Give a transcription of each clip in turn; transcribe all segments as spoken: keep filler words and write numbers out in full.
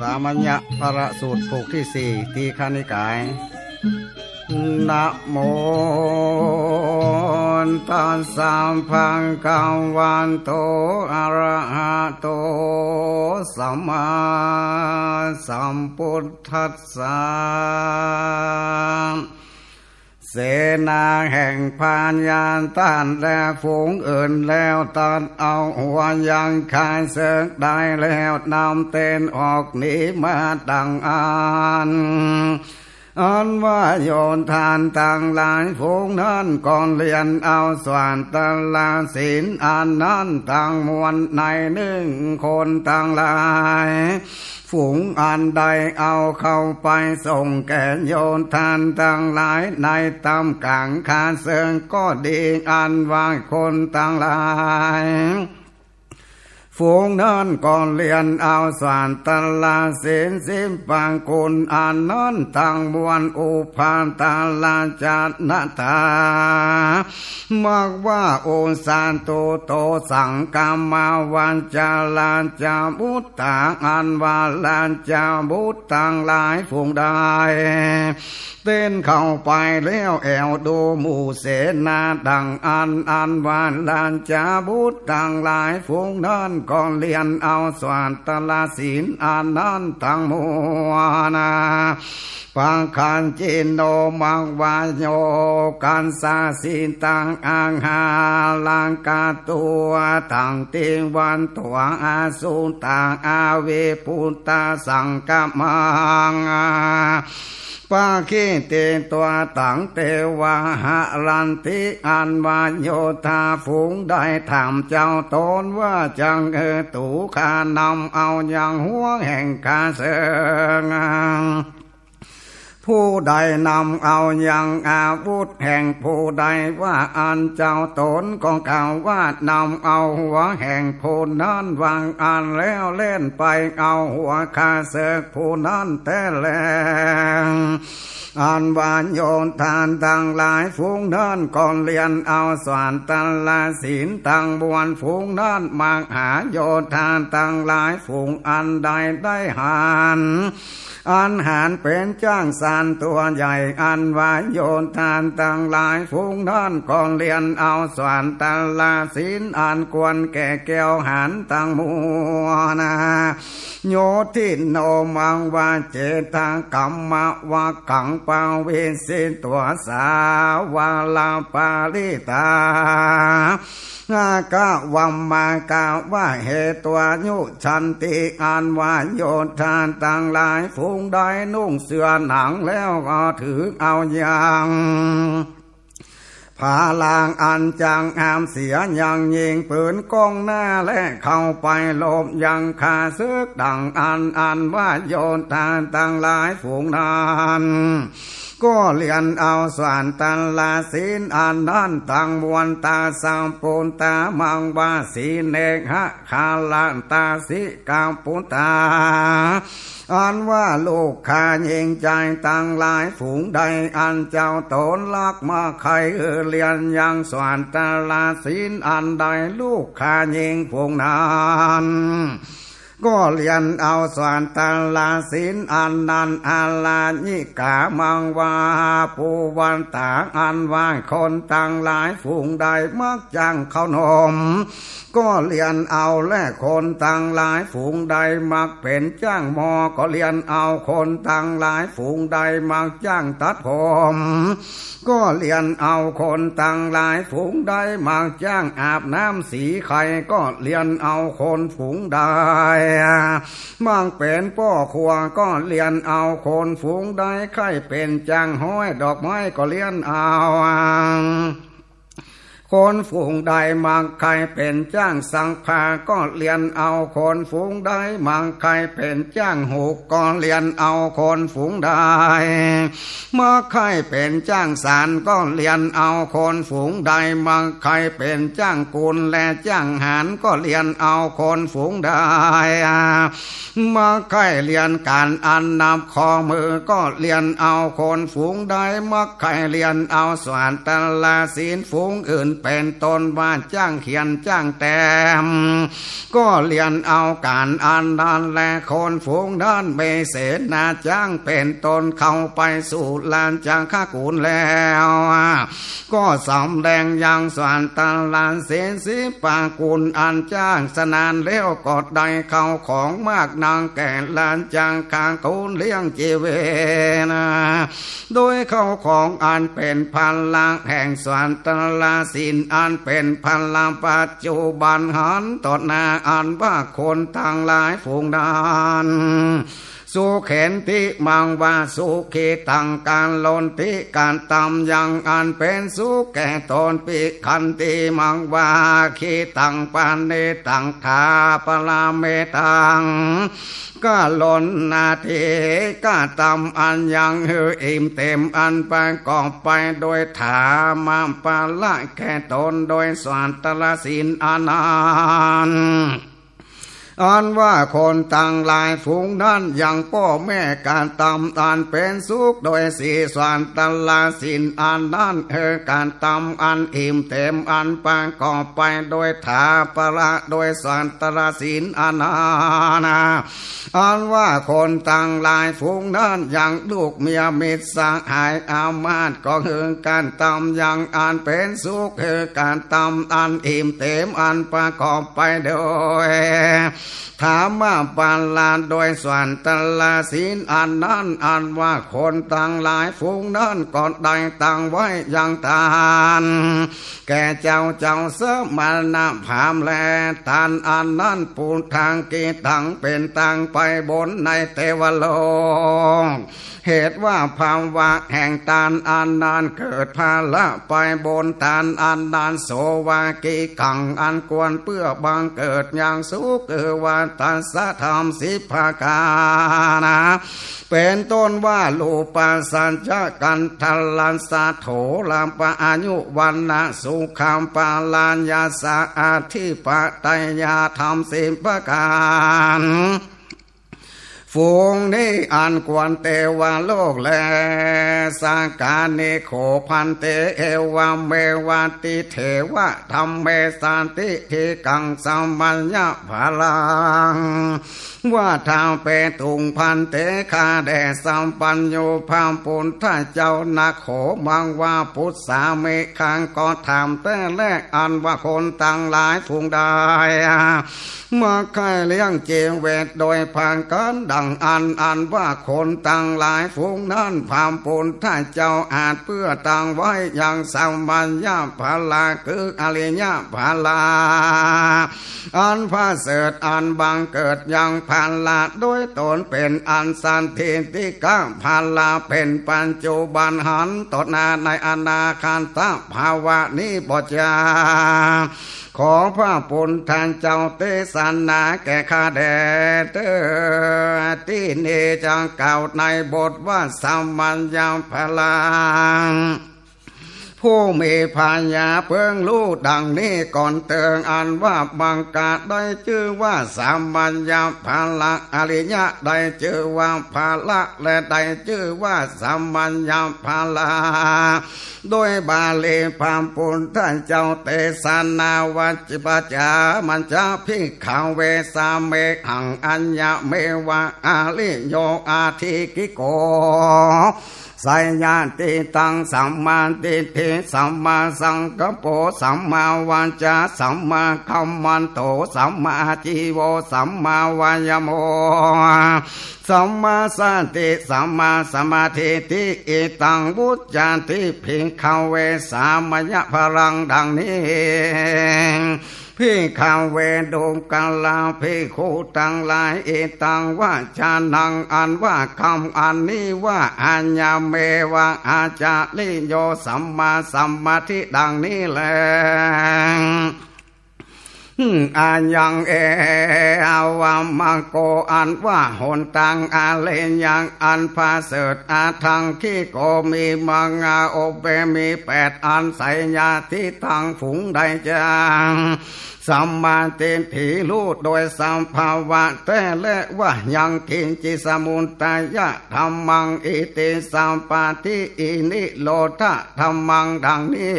สามัญญะปรสูตรผูกตี้สี่ ทีฆนิกาย นะโมตัสสะ ภะคะวะโต อะระหะโต สัมมาสัมพุทธัสสะ เสนาแห่งพญาต้านและฝูงอื่นแล้ว ตัดเอาหัวยังข้าเสิกได้แล้ว นำเต้นออกหนีมาดังอั้น อันว่าโยธาตังหลายฝูงนั้นก็เรียนเอาสวาทะศีลอันนั้นตังมวล ในหนึ่งคนตังหลาย ฝูงอันใดเอาเข้าไปส่งแก่โยธาตังหลายในท่ามกลางข้าเสิกก็ดี อันว่าคนตังหลาย ฝูงนั้นก็เรียนเอาสวาทะศีลสิบประคุณอันนั้นตังมวล อุปาทาราชนะตา มักว่า โอสาตุโต สังคมาวาจาราชบุตตา อันว่าราชบุตรตังหลายฝูงใด เต้นเข้าไปแล้วแอ่วดูหมู่เสนาดังอั้น อันว่าราชบุตรตังหลายฝูงนั้นก็เรียนเอาสวาทะศีลอันนั้นตังมวล ปะคัจฉิโน มักว่าโยคัสสะสิตัง อาหารัง กัตวา ตัง ติวันตวา อสุตา อาวิปุตตา สังคมัง ปะคิตติตวา ตัง เตวา หะรันติ อันว่าโยธาฝูงใดถามเจ้าตนว่า จัก เออ ตูข้านำเอายังหัวแห่งข้าเสิก ผู้ใดนำเอายังอาวุธแห่งผู้ใดว่าอั้น เจ้าตนก็กล่าวว่านำเอาหัวแห่งผู้นั้นว่าอั้นแล้ว เล่นไปเอาหัวข้าเสิกผู้นั้นแต๊แล อันว่าโยธาตังหลายฝูงนั้นก็เรียนเอาสวาทะศีลตังมวล ฝูงนั้นมักหาโยธาตังหลายฝูงอันใดได้หัน อันหันเป๋นจ้างสันตั๋วใหญ่ อันว่าโยธาตังหลายฝูงนั้นก็เรียนเอาสวาทะศีลอันควรแก่แก้วหันตังมวล โยธินโน มัง วาเจตกัมมะวักขัง ปะวิสสิตวา สาวาลาปาลิตา อาคะวัมมะกะวะเหตวายุชชันติ อันว่าโยธาตังหลายฝูงใดนุ่งเสื้อหนังแล้วก็ถือเอายัง ผาลางอันจักห้ามเสียยังยิงปืนก้องหน้า และเข้าไปรบยังข้าเสิกดังอั้น อันว่าโยธาตังหลายฝูงนั้น ก็เรียนเอาสวาทะศีลอันนั้นตังมวล ตาสะปุตตา มัง วาสีเนหะ คาละตาสิกะปุตตา อันว่าลูกข้าหญิงชายตังหลายฝูงใด อันเจ้าตนฮักมาใค่เรียนยังสวาทะศีลอันใด ลูกข้าหญิงฝูงนั้น ก็เรียนเอาสวาทะศีลอันนั้น อาราญิกา มัง วาปุวัตตา อันว่าคนตังหลายฝูงใดมักจ้างข้าวนม ก็เรียนเอา และคนตังหลายฝูงใดมักเป๋นจ้างหม้อ ก็เรียนเอา คนตังหลายฝูงใดมักจ้างตัดผม ก็เรียนเอา คนตังหลายฝูงใดมักจ้างอาบน้ำสีไข่ ก็เรียนเอา คนฝูงใดมักเป๋นป้อครัว ก็เรียนเอา คนฝูงใดใค่เป๋นจ้างห้อยดอกไม้ ก็เรียนเอา คนฝูงใดมักใค่เป๋นจ้างซักผ้าก็เรียนเอา คนฝูงใดมักใค่เป๋นจ้างหุกก็เรียนเอา คนฝูงใดมักใค่เป๋นจ้างสานก็เรียนเอา คนฝูงใดมักใค่เป๋นจ้างกุนและจ้างหารก็เรียนเอา คนฝูงใด มักใค่เรียนก๋านอันนับข้อมือก็เรียนเอา คนฝูงใดมักใค่เรียนเอาสวาตลศีล ฝูงอื่นเป๋นต้นว่าจ้างเขียนจ้างแต้ม ก็เรียนเอาก๋านอันนั้นแล คนฝูงนั้นมีเสนาจ้างเป๋นต้นเข้าไปสู่ราชคกุลแล้ว ก็สำแดงยังสวาตลศีลสิบประกุลอันจ้างสนานแล้วก็ได้เข้าของมากนักแก่ราชคกุลเลี้ยงจีวิต โดยเข้าของอันเป๋นผละแห่งสวาตลศีล อันเป๋นผละปัจจุบันหันต่อหน้า อันว่าคนตังหลายฝูงนั้น สุเขนติมังวา สุขิตัง กัลโลนติ กะตำยังอันเป๋นสุขแก่ตน ปิขันติมังวา ขิตัง ปะเนตัง ถาปะระเมตัง กัลโลนาติ กะตำอันยังหื้ออิ่มเต็ม อันประกอบไปโดยถามาปะระแก่ตนโดยสวาตลศีลอันนั้น อันว่าคนตังหลายฝูงนั้นยังป้อแม่กะตำอันเป๋นสุขโดยสีสวาตลศีลอันนั้น หื้อกะตำอันอิ่มเต็ม อันประกอบไปโดยถาปะระโดยสวาตลศีลอันนั้น อันว่าคนตังหลายฝูงนั้นยังลูกเมียมิตรสหายอามาตย์ก็หื้อกะตำยังอันเป๋นสุข หื้อกะตำอันอิ่มเต็ม อันประกอบไปโดยถามาปะระโดยสวาตลศีลอันนั้น อันว่าคนตังหลายฝูงนั้นก็ได้ตั้งไว้ยังตาน แก่เจ้า เจ้าสมณพราหมณ์แล ตานอันนั้นปุทธังกิตัง เป๋นตางไปบนในเตวโลก เหตุว่าภาวะแห่งตานอันนั้นเกิดผละไปบนตานอันนั้น โสวากิกัง อันควรเปื้อบังเกิดยังสุข คือว่าตัสสะธรรมสิบประก๋านนะ เป๋นต้นว่า รูปะ สัจจะ กัณฑะ รัสสะ โผฏฐัพพะ อายุ วรรณะ สุขัง พลาญาสะ อธิปไตยธรรมสิบประก๋าน ฝูงนี้อันควรเตวโลกแล สากานิโข ภันเต เอวะเมวะ ติเถวะ ธัมเม สันติ ทิกัง สมะยะ พะลัง วะฏฐะเปตุง ภันเต ข้าแด่สัพพัญญูพระปุทธเจ้า นะโข มังวา ปุสสามิ ข้าก็ถามแต๊แล อันว่าคนตังหลายฝูงใด มักใค่เลี้ยงจีวิตโดยประก๋านดังอั้น อันว่าคนตังหลายฝูงนั้น พระปุทธเจ้าอาจเปื้อตั้งไว้ยังสมะยะพะละ คืออริยะพะละ อันประเสริฐ อันบังเกิดยังพะละโดยตนเป๋นอัน สันทิฏฐิกะพะละ เป๋นปัจจุบันหันต่อหน้า ในอนาคตภาวะนี้บ่จา ขอพระปุทธเจ้าเตสนาแก่ข้าแด่เต๊อะ ตี้นี้จะกล่าวในบทว่าสมะยะพะละ ผู้มีปัญญาเปิงฮู้ดังนี้ก่อนเต๊อะ อันว่ามัคคะได้จื้อว่าสมะยะพะละ อริยะได้จื้อว่าพะละ และได้จื้อว่าสมะยะพะละ โดยบาลีพระปุทธเจ้าเตสนาว่า ปัจจามัญจะ ภิกขะเว สาเมหัง อัญญะเมวะ อริโย อธิกขิโก สัจจะ ทิฏฐัง สัมมาทิฏฐิ สัมมาสังกัปโป สัมมาวาจา สัมมากัมมันโต สัมมาอาชีโว สัมมาวายาโม สัมมาสติ สัมมาสมาธิฏฐิ อิตัง วุจจาติ ภิกขะเว สมะยะพะละ ดังนี้ ภิกขะเว ดูกราภิกขุตังหลาย อิตังวะจานัง อันว่ากำอันนี้ว่า อัญญะเมวะ อาจาริโย สัมมาสัมมาทิ ดังนี้แล อายังเอวะมะโก อันว่าหนตางอริยะอันประเสริฐ อาทังคิโก มีมังงะอบเปมีแปดอัน ไสยะทิฏฐัง ฝูงใดจัก สัมมาทิฏฐิ ฮู้โดยสภาวะแต๊แลว่า ยังกิญจิ สมุตตะยะธัมมัง อิติสัพพะทิ อิ นิโรธะธัมมัง ดังนี้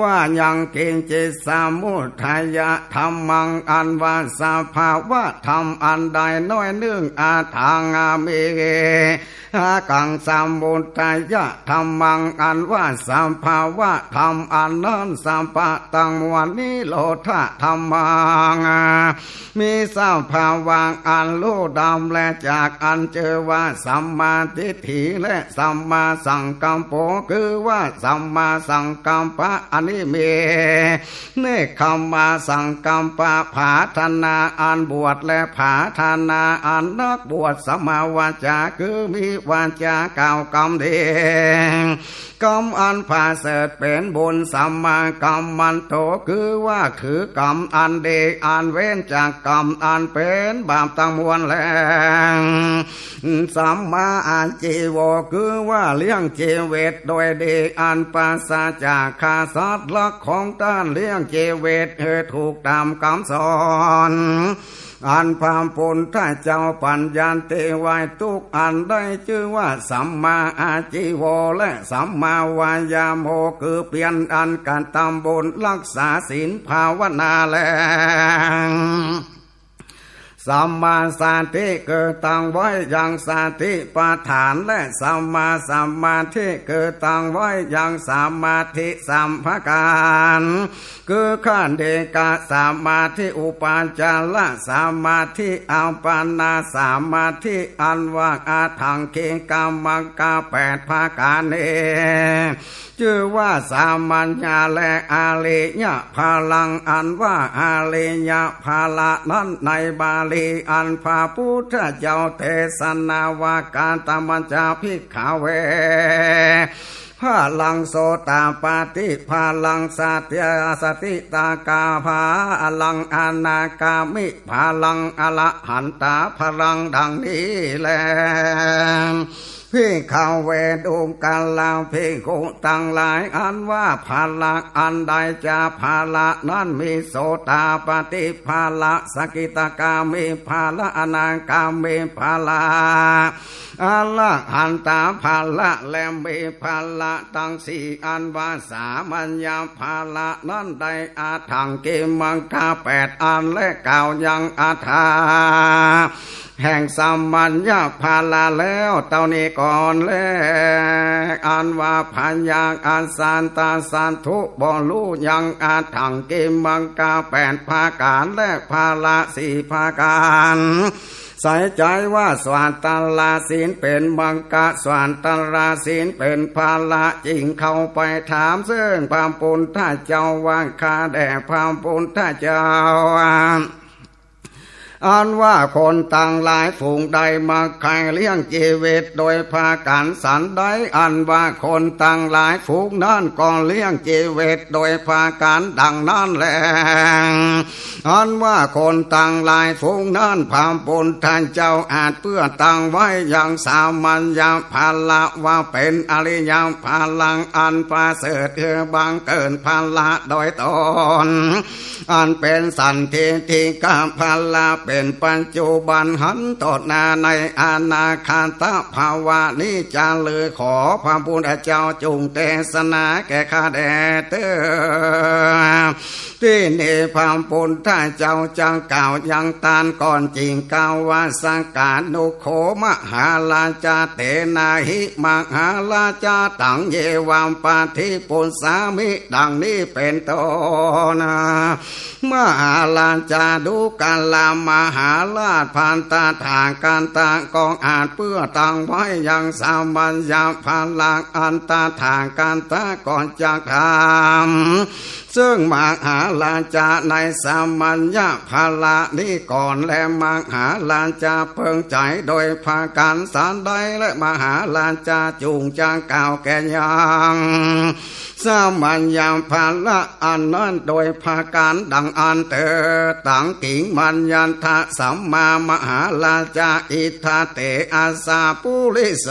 ว่ายังกิญจิ สมุตตะยะธัมมัง อันว่าสภาวะธรรมอันใดน้อยนึ่ง อาทัง มี หากัง สมุตตะยะธัมมัง อันว่าสภาวะธรรมอันนั้น สัพพะตัง มวล นิโรธะธัมมัง มีสภาวะอันฮู้ดำแลจาก อันจื้อว่าสัมมาทิฏฐิและสัมมาสังกัปโป คือว่าสัมมาสังกัปปะอันนี้มี เนกขัมมะสังกัปปะ ผาถนาอันบวช และผาถนาอันนักบวช สัมมาวาจา คือมีวาจากล่าวกำดี กำอันประเสริฐเป๋นบุญ สัมมากัมมันโต คือว่าถือกำอันดี อันเว้นจากกำอันเป๋นบาปตังมวลแล สัมมาอาจีโว คือว่าเลี้ยงจีวิตโดยดี อันปราศจากฆ่าสัตว์ ลักของต้าน เลี้ยงจีวิตหื้อถูกต๋ามกำสอน อันพระพุทธเจ้าปัญญัติไว้ ทุกอันได้จื้อว่าสัมมาอาจีโว และสัมมาวายาโม คือเปียรอันกระตำบุญ รักษาศีลภาวนาแล สัมมาสติ คือตั้งไว้ยังสติปัฏฐาน และสัมมาสมาธิ คือตั้งไว้ยังสมาธิสามประก๋าน คือขันธิกะสมาธิ อุปาจารสมาธิ อัปปนาสมาธิ อันว่าอาถังขิกะมัคคะแปดประก๋านนี้ จื้อว่าสามัญญะและอริยะผลัง อันว่าอริยะผละนั้นในบาลี อันพระพุทธเจ้าเตสนาว่า คตมัญจะภิกขะเว ผลังโสตาปัตติผลัง สติ สกิทาคาผลัง อนาคามิผลัง อรหันตาผลัง ดังนี้แล ภิกขะเว ดูกราภิกขุตังหลาย อันว่าผละอันใดจะผละนั้นมีโสตาปัตติผละ สกิทาคามิผละ อนาคามิผละ อรหันตาผละและมีผละตังสี่ อันว่าสามัญญะผละนั้นได้อาถังขิกะมัคคะแปดอัน และกล่าวยังอัฏฐะแห่งสามัญญะผละแล้วเต้านี้ก่อนแล อันว่าพญาอัสสัตตสัตถุบ่ฮู้ยังอาถังขิกะมัคคะแปดประก๋าน และผละสี่ประก๋าน ใส่ใจ๋ว่าสวาตราศีลเป๋นมัคคะ สวาตราศีลเป๋นผละ จึงเข้าไปถามซึ่งพระพุทธเจ้าว่า ข้าแต่พระพุทธเจ้า อันว่าคนตังหลายฝูงใดมักใค่เลี้ยงจีวิตโดยประก๋านสันใด อันว่าคนตังหลายฝูงนั้นก็เลี้ยงจีวิตโดยประก๋านดังนั้นแล อันว่าคนตังหลายฝูงนั้น พระพุทธเจ้าอาจเปื้อตั้งไว้ยังสามัญญะผละว่าเป๋นอริยะผละอันประเสริฐ คือบังเกิดผละโดยตน อันเป๋นสันทิฏฐิกะผละ เป๋นปัจจุบันหันต่อหน้าในอนาคตภาวะนี้จะเลย ขอพระพุทธเจ้าจงเตสนาแก่ข้าแด่เตอ ตี้นี้พระพุทธเจ้าจักกล่าวยังต้านก่อน จึงกล่าวว่า สกานุโค มหาราชา เตนะหิ มหาราชา ตัง เยวัม ปะทิปุสสามิ ดังนี้เป๋นต้น มหาราชา ดูกรา ม มหาราช พระตถาคตะก็อาจเปื้อตังไว้ยังสมัญญาภาระ อันตถาคตะก็จักถามซึ่งมหาราชาในสมัญญาภาระนี้ก่อน และมหาราชาเปิงใจ๋โดยประก๋านสันใด และมหาราชาจุ่งจักกล่าวแก่ยัง สมัญญาภาระอันนั้นโดยประก๋านดังอั้นเตอ ตังกิง มัญญัตถะ สัมมามหาราชา อิทธาเต อัสสะปุริโส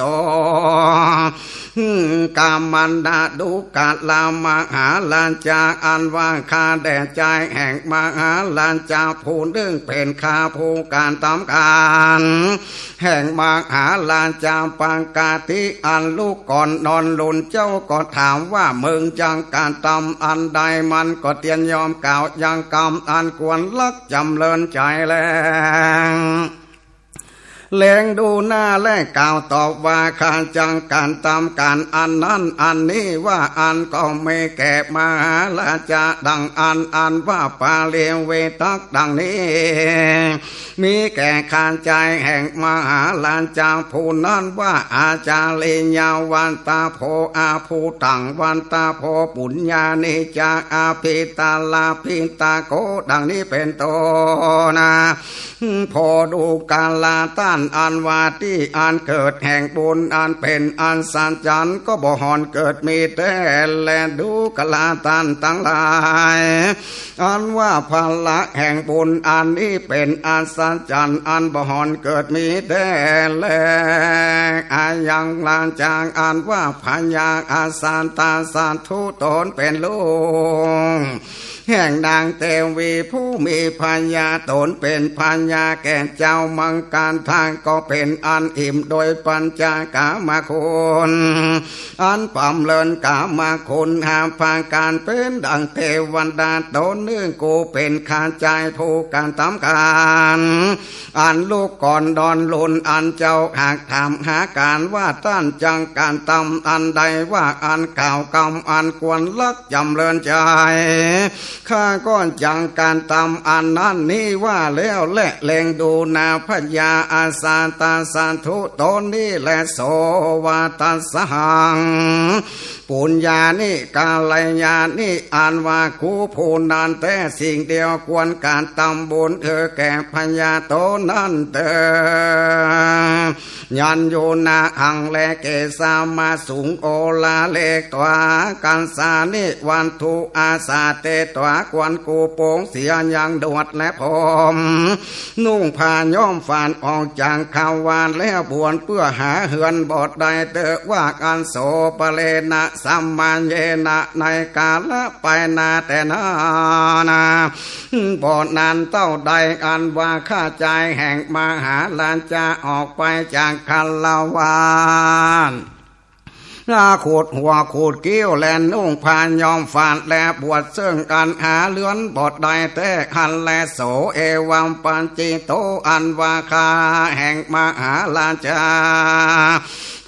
กัมมันตะ ดูกรา มหาราชา อันว่าข้าแด่จายแห่งมหาราชาผู้นึ่ง เป๋นข้าผู้กระตำก๋าน แห่งมหาราชา ปกติอันลุกก่อนนอนหลุน เจ้าก็ถามว่า มึงจักกระตำอันใด มันก็เตียนยอมกล่าวยังกำอันควรฮักจ๋ำเริญใจ๋แล แลดูหน้าและกล่าวตอบว่า ข้าจักกระตำก๋านอันนั้นอันนี้ ว่าอั้นก็มีแก่มหาราชาดังอั้น อันว่าปริเวทักดังนี้ มีแก่ข้าจายแห่งมหาราชาผู้นั้นว่า อาจาริยาวัตถะโภ อาภูตังวัตถะโภ ปุญญานิจจา อภิตาลาภิตะโข ดังนี้เป๋นต้นนะ โพ ดูกราต้าน อันว่าตี้อันเกิดแห่งบุญอันเป๋นอัศจรรย์ ก็บ่ห่อนเกิดมีแต๊แล ดูกราต้านตังหลาย อันว่าภาระแห่งบุญอันนี้เป๋นอัศจรรย์ อันบ่ห่อนเกิดมีแต๊แล อายัง ราชา อันว่าพญาอัสสัตตสัตถุ ตนเป๋นลูก แห่งนางเตวีผู้มีพญา ตนเป๋นพญาแก่เจ้ามังกรทาง ก็เป๋นอันอิ่มโดยปัญจกามคุณ อันบำเริญกามคุณห้าประก๋านเป๋นดังเตวดาตนนึ่ง กูเป๋นข้าจายผู้กระตำก๋าน อันลุกก่อนนอนหลุน อันเจ้าหากถามหาก๋านว่าต้านจักกระตำอันใด ว่าอั้นกล่าวกำอันควรฮักจ๋ำเริญใจ๋ ข้าก็จักกระตำอันนั้นนี้ว่าแล้วแล แลดูหน้าพญาอัสสัตตสัตถุตนนี้แล โสวาทัสสะหัง ปุญญานิ กัลยาณิ อันว่ากูผู้นั้นแต๊ สิ่งเดียวควรกระตำบุญเธอแก่พญาตนนั้นเตอ ยัญญูนะหัง แลเกสามาสุง โอลาเลกตวา กัสสานิ วัตถุอาสาเตตวา ควรกูโป๋งเสียยังดวดและผม นุ่งผ้าย้อมฝาดออกจากคาวาดแล้วบวชเปื้อหาเฮือนบ่ได้เตอ ว่าอั้น โสปะเรนะ สัมมาเยนะ ในกาละไปหน้าแต่นั้นนะ บ่นานเต้าใด อันว่าข้าจายแห่งมหาราชาออกไปจากคฤหาสน์ ลาขูดหัวขูดคิ้ว และนุ่งผ้าย้อมฝาด และบวชเซิ่งอันหาเฮือนบ่ได้แต๊หั้นแล โส เอวัมปัญญิโต อันว่าข้าแห่งมหาราชา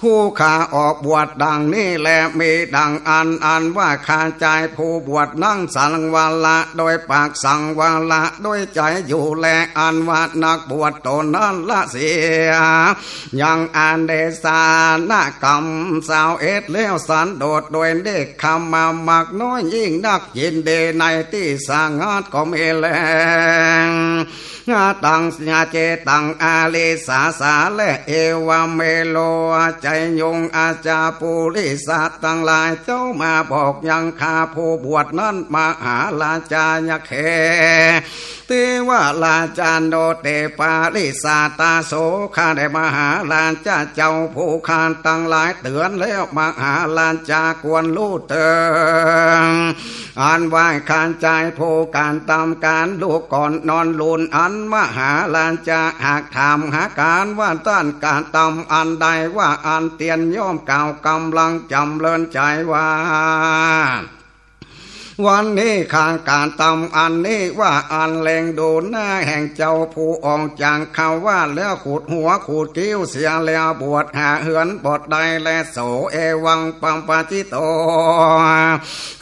ผู้ข้าออกบวชดังนี้แล มีดังอั้น อันว่าข้าจายผู้บวชนั่งสังวระโดยปากสังวระโดยใจ๋อยู่แล อันว่านักบวชต๋นนั้นละเสีย ยังอาเสนกรรมซาวเอ็ดแล้วสันโดษโดยเนกขัมมะมากน้อยยิ่งนัก ยินดีในตี้สงัดก็มีแล ตังสาเจตังอาริสาสา และเอวะเมโล อาจายุง อาจาปุริสะตังหลาย เจ้ามาบอกยังข้าผู้บวชนั้น มหาราชา ยะเข เตวะราชาโน เตปาริสาตาโส ข้าแต่มหาราชาเจ้า ผู้ข้าตังหลายเตื๋อนแล้ว มหาราชาควรฮู้เถิง อันว่าข้าจายผู้กระตำก๋านลุกก่อนนอนหลุน อันมหาราชาหากถามหาก๋านว่าต้านกระตำอันใด ว่าอั้นเตียนย่อมกล่าวกำลังจ๋ำเริญใจ๋ว่า วันนี้ข้ากระตำอันนี้ว่าอันเล็งดูหน้าแห่งเจ้าผู้ออกจากคาวาสแล้วขูดหัวขูดคิ้วเสียแล้วบวชหาเฮือนบ่ได้แลโส เอวังปัปปะจิโต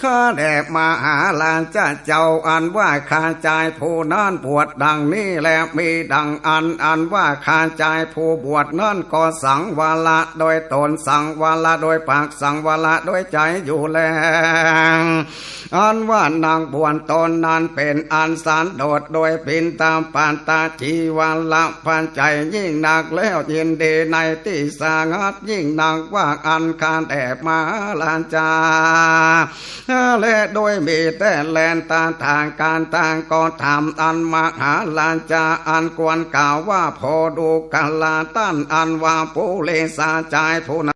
ข้าแด่มหาราชาเจ้าอันว่าข้าจายผู้นั้นบวชดังนี้แล มีดังอั้น อันว่าข้าจายผู้บวชนั้นก็สังวระโดยต๋น สังวระโดยปาก สังวระโดยใจ๋อยู่แล อันว่านักบวชต๋นนั้นเป๋นอันสันโดษโดยบิณฑบาตจีวรปัจจัยยิ่งนักแล้วยินดีในตี้สงัดยิ่งนักว่าอั้น ข้าแด่มหาราชา และโดยมีแต๊แล ตถาคตะก็ถามอั้น มหาราชาอันควรกล่าวว่าโพดูกราต้านอันว่าปุริสาจายผู้